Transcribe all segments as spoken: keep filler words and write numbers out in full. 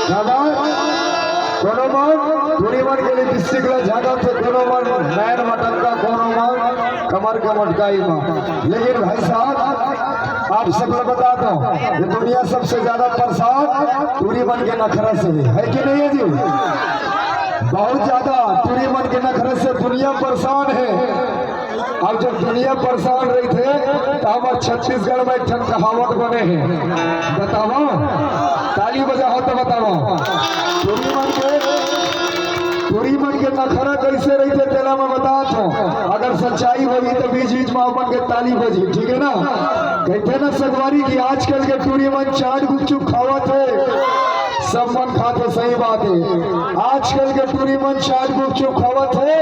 दादा, कोनो मन टूरी मन के लिपस्टिक ला झांकथे, कोनो मन नैन मटकथे, कोनो मन कमर के मटकाई मा। लेकिन भाई साहब, आप सब ला बता दो, ये दुनिया सबसे ज्यादा परेशान टूरी मन के नखरा से है, है कि नहीं है जी? बहुत ज्यादा टूरी मन के नखरा से दुनिया परेशान है। अब जब दुनिया परेशान रहिथे, त हमर छत्तीसगढ़ में एक ठन कहावत बने हे। बतावा, ताली बजाओ तो बतावा। टूरी मन के, टूरी मन के नखरा कैसे रहिथे, तेला मैं बतात हूँ। अगर सच्चाई होही, तो बीच बीच में अपन के ताली बजी, ठीक है ना? कहते ना संगवारी कि आजकल के टूरी मन चाट गुपचुप खावत हे, सब मन खाथे, सही बात है। आजकल के टूरी मन चाट गुपचुप खावत हे,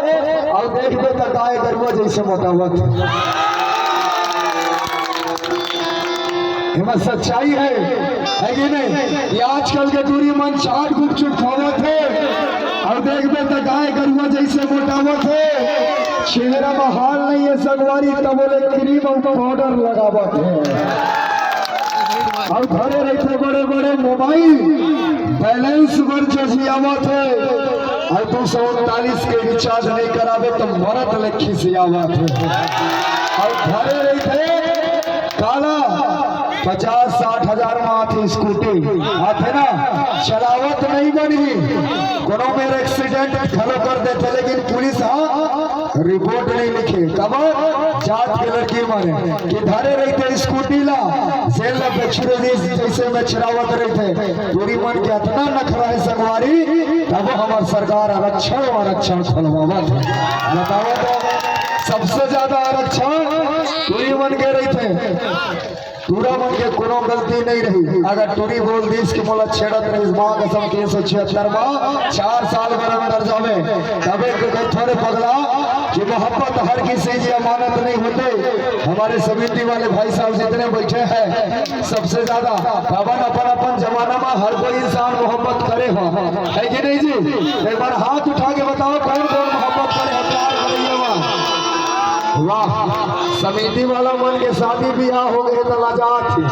अउ देखबे त गाय गरुआ जैसे मोटावत हे। एमा सच्चाई है, है कि नहीं? ये आजकल के टूरी मन चाट गुपचुप खावत हे, अउ देखबे त गाय गरुआ जैसे मोटावत हे। चेहरा में हाल नहीं है संगवारी, तब बोले क्रीम अउ पाउडर लगावत हे। अउ घरे रहिथे बड़े बड़े मोबाइल, बैलेंस बर जजियावत हे। अउ दू सौ उनतालीस के रिचार्ज नहीं कराबे त मरत ले खिसियावत हे। अउ घरे रहिथे काला पचास साठ हजार में आथे स्कूटी, आथे ना, चलावत नहीं बनही, कोनो मेर एक्सीडेंट घलो कर देथे, लेकिन पुलिस हा रिपोर्ट नहीं लिखे। काबर? जात के लड़की मारे कि धरे रहिथे स्कूटी ला, जेल ला बेचुरे जैसे बेचरावत रहिथे। टूरी मन के अतना नखरा है संगवारी, तब हमर सरकार आरक्षण आरक्षण खोलवावत हे। बताओ तो, सबसे ज्यादा आरक्षण टूरी मन के रहिथे। टूरा मन के कोनो गलती नहीं रही। अगर टूरी बोल दिस कि मोला छेड़त रहिस, माँ कसम तीन सौ छिहत्तर मा चार साल बर अंदर जावे, तबे के कही थोड़े पगला कि मोहब्बत हर किसी की अमानत नहीं होते। हमारे समिति वाले भाई साहब जितने बैठे हैं, सबसे ज्यादा अपन अपन अपन जमाना में हर कोई इंसान मोहब्बत करे हो, है कि नहीं जी? एक बार हाथ उठा के बताओ, कौन कौन मोहब्बत करे हो, प्यार करे हो? वाह, समिति वाला मन के शादी ब्याह हो गए तो लाजात ही।